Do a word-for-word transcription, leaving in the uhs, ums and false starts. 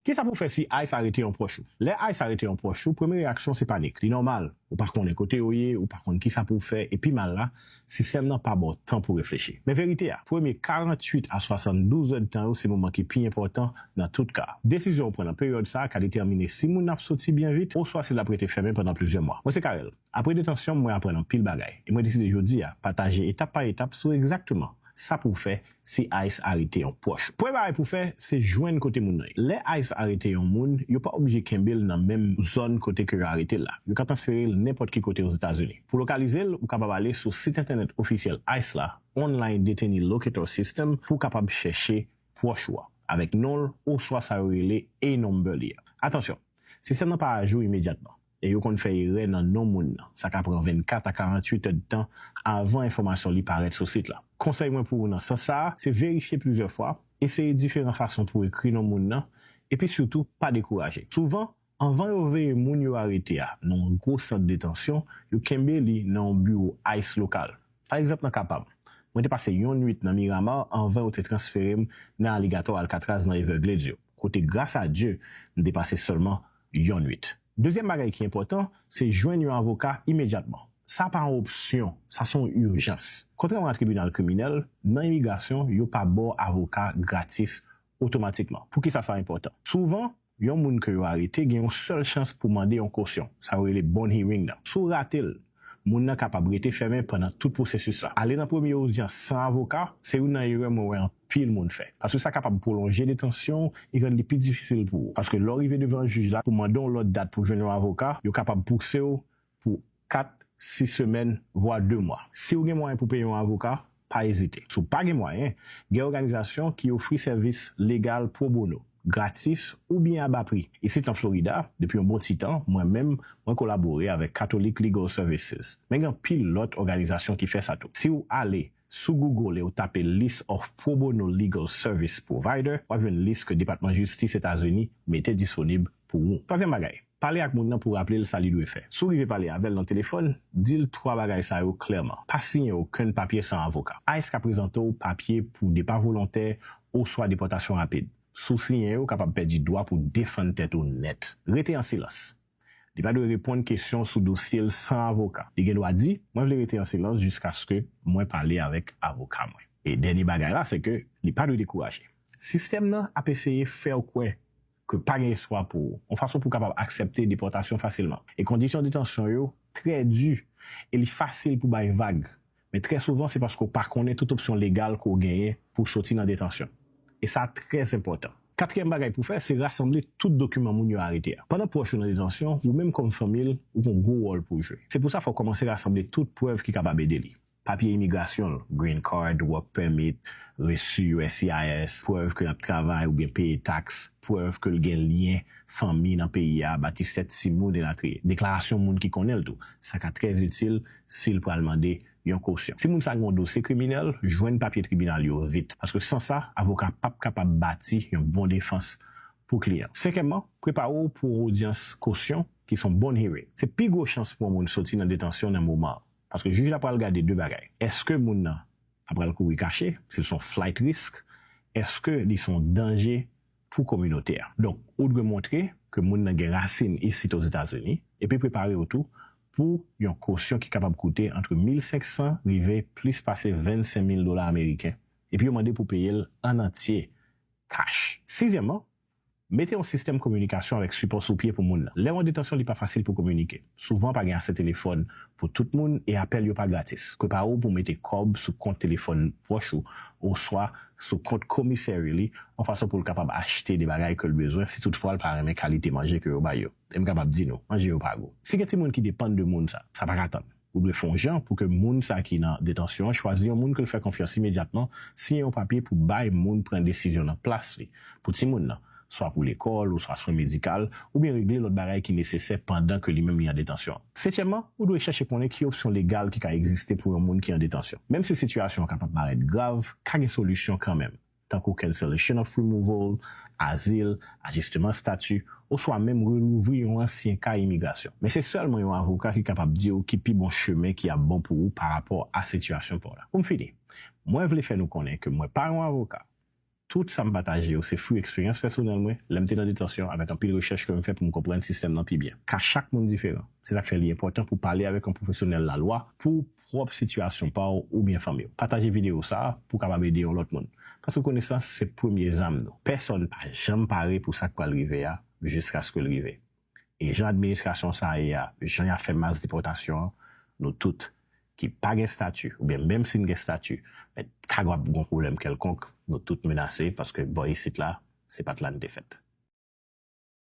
Kisa pou w fè si ICE arete yon pwòch ou? Lè ICE arete yon pwòch ou, premye reyaksyon se panik. Li nòmal. Ou pa konnen kote yo ye, ou pa konn kisa pou w fè, e pi mal la, sistèm nan pa ba w tan pou w reflechi. Men verite a, premye karannwit a swasanndouz èdtan yo se moman ki pi enpòtan nan tout ka. Desizyon w pran nan peryòd sa a ka detèmine si moun nan ap soti byen vit, oswa si l ap rete fèmen pandan plizyè mwa. Mwen se Carel. Apre detansyon, mwen aprann anpil bagay, e mwen deside jodi a pataje etap pa etap sou egzakteman sa pou w fè si ICE arete yon pwòch ou. Premye bagay pou w fè, se jwenn kote moun nan ye. Lè ICE arete yon moun, yo pa oblije kenbe l nan menm zòn kote ke yo arete l la. Yo ka transfere l nenpòt ki kote Ozetazini. Pou lokalize l, ou kapab ale sou sit entènèt ofisyèl ICE la, Online Detainee Locator System, pou w kapab chèche pwòch ou a, avèk non l oswa sa yo rele A-number li a. Atansyon, sistèm nan pa ajou imedyatman, e yo konn fè erè nan non moun nan. Sa ka pran vennkat a karannwit èdtan avan enfòmasyon li parèt sou sit la. Konsèy mwen pou ou nan sans sa a, se verifye plizyè fwa, eseye diferan fason pou ekri non moun nan, epi sitou pa dekouraje. Souvan, anvan yo voye moun yo arete a nan yon gwo sant detansyon, yo kenbe li nan yon biwo ICE lokal. Pa egzanp, nan ka pa m, mwen te pase yon nwit nan Miramar anvan yo te transfere m nan Aligator Alcatraz nan Everglades yo, kote, gras a Dye, m te pase sèlman yon nwit. Dezyèm bagay ki enpòtan, se jwenn yon avoka imedyatman. Sa pa yon opsyon, sa se yon ijans. Kontrèman a tribinal kriminèl, nan imigrasyon, yo pa ba w avoka gratis otomatikman. Poukisa sa enpòtan? Souvan, yon moun ke yo arete gen yon sèl chans pou mande yon kosyon, sa yo rele bond hearing nan. Si w rate l, moun nan kapab rete fèmen pandan tout pwosesis la. Ale nan premye odyans san avoka, se youn nan erè mwen wè anpil moun fè. Paske sa kapab pwolonje detansyon w e rann li pi difisil pou ou. Paske lè w rive devan jij la pou mande yon lòt dat pou jwenn yon avoka, yo kapab pouse w pou kat, sis semèn, vwa de mwa. Si w gen mwayen pou peye yon avoka, pa ezite. Si w pa gen mwayen, gen òganizasyon ki ofri sèvis legal pro bono, gratis oubyen a ba pri. Isit nan Florida, depi yon bon ti tan, mwen menm, mwen kolabore avèk Catholic Legal Services. Men gen anpil lòt òganizasyon ki fè sa tou. Si w ale sou Google e w tape List of Pro Bono Legal Service Provider, w ap jwenn lis ke Depatman Jistis Etazini mete disponib pou ou. Twazyèm bagay, pale ak moun nan pou w raple l sa li dwe fè. Si w rive pale avè l nan telefòn, di l twa bagay sa yo klèman. Pa siyen okenn papye san avoka. ICE ka prezante w papye pou depa volontè oswa depòtasyon rapid. Si w siyen yo, w kapab pèdi dwa pou w defann tèt ou nèt. Rete an silans. Li pa dwe reponn kesyon sou dosye l san avoka. Li gen dwa di, "Mwen vle rete an silans jiskaske mwen pale avèk avoka mwen." E dènye bagay la, se ke li pa dwe dekouraje. Sistèm nan ap eseye fè w kwè ke pa gen espwa pou ou, yon fason pou w kapab aksepte depòtasyon fasilman. E kondisyon detansyon yo trè di, e li fasil pou bay vag. Men trè souvan, se paske w pa konnen tout opsyon legal ke w genyen pou w soti nan detansyon. E sa trè enpòtan. Katriyèm bagay pou w fè, se rasanble tout dokiman moun yo arete a. Pandan pwòch ou nan detansyon, ou menm kòm fanmi l, ou gen yon gwo wòl pou w jwe. Se pou sa, fò w kòmanse rasanble tout prèv ki kapab ede li. Papye imigrasyon l, green card, work permit, resi U S C I S, prèv ke l ap travay oubyen peye taks, prèv ke l gen lyen fanmi nan peyi a, batistè timoun elatriye. Deklarasyon moun ki konnen l tou. Sa ka trè itil si l pral mande yon kosyon. Si moun sa gen yon dosye kriminèl, jwenn papye tribinal yo vit. Paske san sa, avoka p ap kapab bati yon bon defans pou kliyan. Senkyèmman, prepare w pou yon odyans kosyon ki se yon bond hearing. Se pi gwo chans pou yon moun soti nan detansyon nan moman an. Paske jij la pral gade de bagay. Èske moun nan ap pral kouri kache, si l se yon flight risk, èske li se yon danje pou kominote a? Donk, ou dwe montre ke moun nan gen rasin isit Ozetazini, epi prepare w tou pou yon kosyon ki kapab koute ant mil senk san rive plis pase vennsenk mil dola ameriken, epi yo mande pou w peye l an antye, kach. Sizyèmman, mete yon sistèm kominikasyon avèk sipò sou pye pou moun nan. Lè w an detansyon, li pa fasil pou kominike. Souvan, pa gen ase telefòn pou tout moun e apèl yo pa gratis. Prepare w pou w mete kòb sou kont telefòn pwòch ou oswa sou kont komisè li, yon fason pou l kapab achte de bagay ke l bezwen, si toutfwa l pa renmen kalite manje ke yo bay yo. E m kapab di nou, manje yo pa gou. Si gen timoun ki depann de moun sa, sa pa ka tann. Ou dwe fè yon jan pou ke moun sa ki nan detansyon an chwazi yon moun ke l fè konfyans imedyatman, siyen yon papye pou bay moun pran desizyon nan plas li, pou timoun nan, swa pou lekòl oswa swen medikal, oubyen regle lòt bagay ki nesesè pandan ke li menm li an detansyon an. Setyèmman, ou dwe chèche konnen ki opsyon legal ki ka egziste pou yon moun ki an detansyon. Menm si sitiyasyon an kapab parèt grav, ka gen solisyon kanmenm, tankou cancellation of removal, azil, ajisteman estati, oswa menm relouvri yon ansyen ka imigrasyon. Men se sèlman yon avoka ki kapab di w ki pi bon chemen ki ap bon pou ou parapò a sitiyasyon pa w la. Pou m fini, mwen vle fè nou konnen ke mwen pa yon avoka, Tout sa m pataje yo se free eksperyans pèsonèl mwen lè m te nan detansyon avèk anpil rechèch ke m fè pou m konprann sistèm nan pi byen. Ka chak moun diferan. Se sa k fè li enpòtan pou pale avèk yon pwofesyonèl lalwa pou pwòp sitiyasyon pa w oubyen fanmi w. Pataje videyo sa a pou w kapab ede yon lòt moun. Paske konesans se premye zam nou. Pèsonn pa janm pare pou sa k pral rive a jiskaske l rive. E jan administrasyon sa a ye a, jan y ap fè mas depòtasyon an, nou tout ki pa gen estati, oubyen menm si n gen estati, men kapab gen yon pwoblèm kèlkonk, nou tout menase paske bò isit la, se pa t la n te fèt.